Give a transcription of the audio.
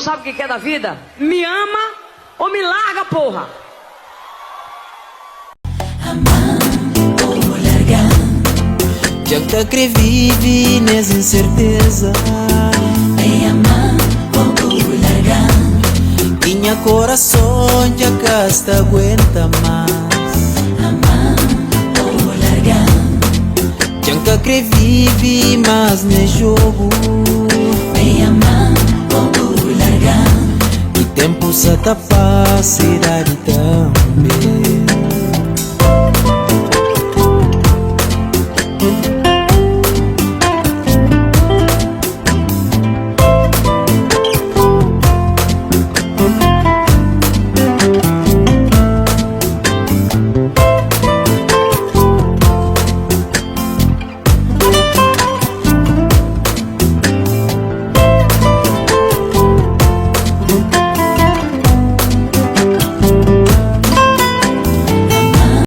sabe o que quer da vida? Me ama ou me larga, porra! Dja N ka kre vive nes inserteza. Ki nha korason dja ka sta aguenta más. Dja N ka kre vive más nes jogu. Ki ténpu sa ta pasa, idadi tanbe.